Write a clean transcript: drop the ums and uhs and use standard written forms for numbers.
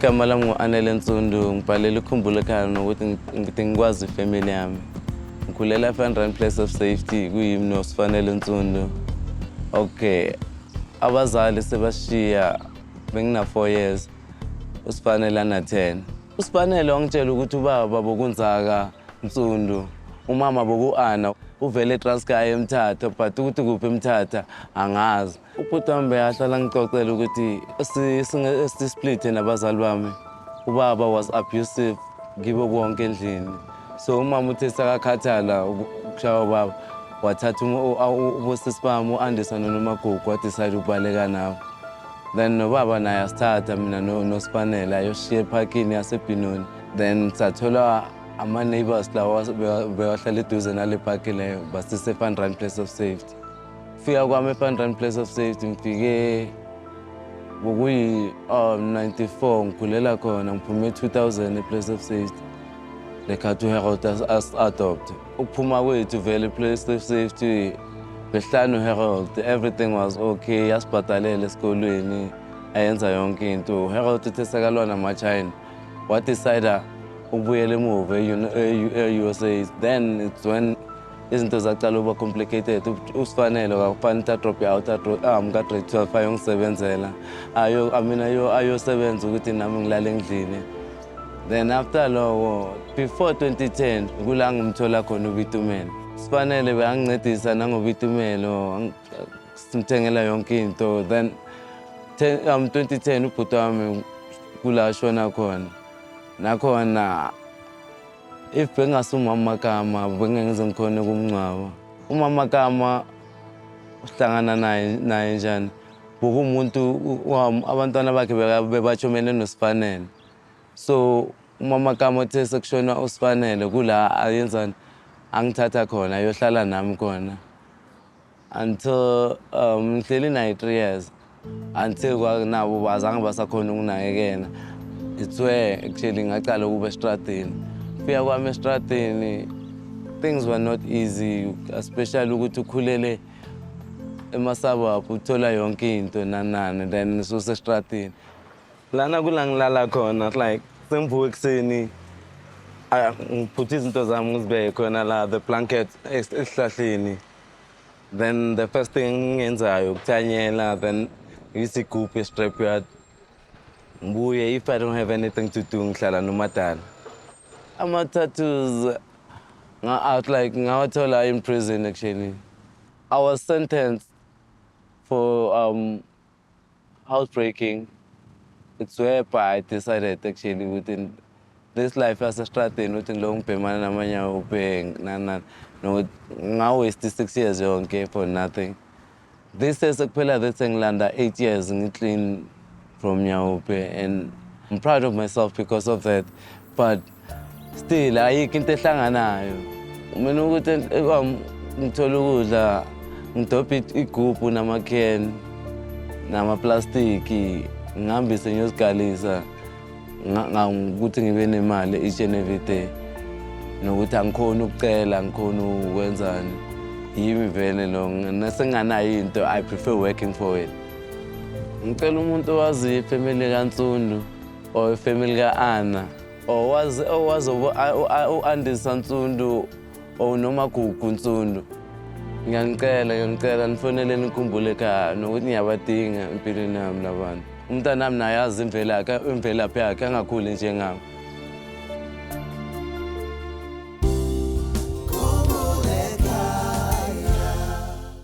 Igama lami ngu-Anele Ntsundu, ngibhalela uKhumbula Ekhaya nokuthi ngithi ngikwazi ifamily yami. Ngikhulela e-Fun Run Place of Safety, kuyimi noSifanele Ntsundu. Okay, abazali sebashiya bengina 4 years, uSifanele ana 10. USifanele wangitshela ukuthi ubaba bokunzaka Ntsundu, umama boku-Ana, uvele eTranskei eMthatha, but ukuthi kuphi eMthatha angazi. Ubhuti wami beyahlala ngixoxela ukuthi si-splithe nabazali bami. Ubaba was abusive kibo bonke endlini. So umama uthe sakakhathala ukushaya ubaba, wathatha ubosisi bami u-Andisa noNomagugu, wadecide ukubaleka nabo. Then nobaba naye asithatha mina noSifanele ayoshiya ephakini yaseBenoni. Then sathola ama-neighbors lawa bewahlala eduze nale phaki leyo, basise e-Fun Run Place of Safety. Fika kwami e-Fun Run Place of Safety ngifike bokuyi 94, ngikhulela khona, ngiphume 2000 e-Place of Safety. Lekhathi uHarold as-adopt. Ukuphuma kwethu vele e-Place of Safety behlala noHarold, everything was okay, yasibhadalela esikolweni, ayenza yonke into. Harold uthe sekalwa nama-China, wadecide ukubuyela emuva e-USA. Then it's when izinto zacala ukuba complicated. Usifanele kwakufanele ukuthi adrop out ka-grade 12 ayongisebenzela, ayo, I mean, ayosebenza ukuthi nami ngilale endlini. Then after loko, before 2010, kula ngimthola khona uBitumelo. Sifanele beyangincedisa nangoBitumelo, simthengela yonke into. Then 2010 ubhuti wami kula ashona khona. Nakhona if bengasumama Kama, bengeke ngize ngikhone ukumngcwaba. Umama Kama uhlangana naye njani? Bokuwumuntu abantwana bakhe bebachomene noSifanele. So umama Kama uthe sekushona uSifanele, kula ayenzani, angithatha khona ayohlala nami khona until ngihleli naye 3 years, until nabo bazange basakhona ukunakekela. It's where actually ngacala ukuba estradini. Fika kwami estradini, things were not easy, especially ukuthi ukhulele ema-suburb, uthola yonke into nanani, then susestradini. Lana kula ngilala khona, like sengivuka ekuseni, ngiphutha izinto zami, ngizibeke khona la, the blanket esihlahleni. Then the first thing engiyenzayo ukuthanyela, then isigubhu e-scrapyard. Ngibuye, if I don't have anything to do, ngihlala nomadala. Ama-tattoos out like ngawathola in prison actually. I was sentenced for housebreaking. It's whereby I decided actually within this life yasestradini ukuthi ngilokhu ngibhemana namanyawo ubheng nani nani, nokuthi nga-waste 6 years yonke for nothing. This year sekuphela this ngilanda 8 years ngi-clean from nyaope, and I'm proud of myself because of that, but still ayikho into ehlanganayo. Mina ukuthi ngithola ukudla, ngidobha igubhu nama-can namaplastiki, ngihambise ngiyozigalisa ukuthi ngibe nemali each and every day, nokuthi angikhoni ukucela, angikhoni ukwenzani. Yimi vele lo nesenganayo into, I prefer working for it. Ngicela umuntu owaziyo ifamily kaNtsundu or ifamily ka-Anna or owazi u-Andisa Ntsundu or noma Gugu Ntsundu, ngiyanicela, ngiyanicela nifoneleni nikhumbule ekhaya nokuthi ngiyabadinga empilweni yami labantu. Umntanami naye azi imvelaphi yakhe, angakhuli njengami.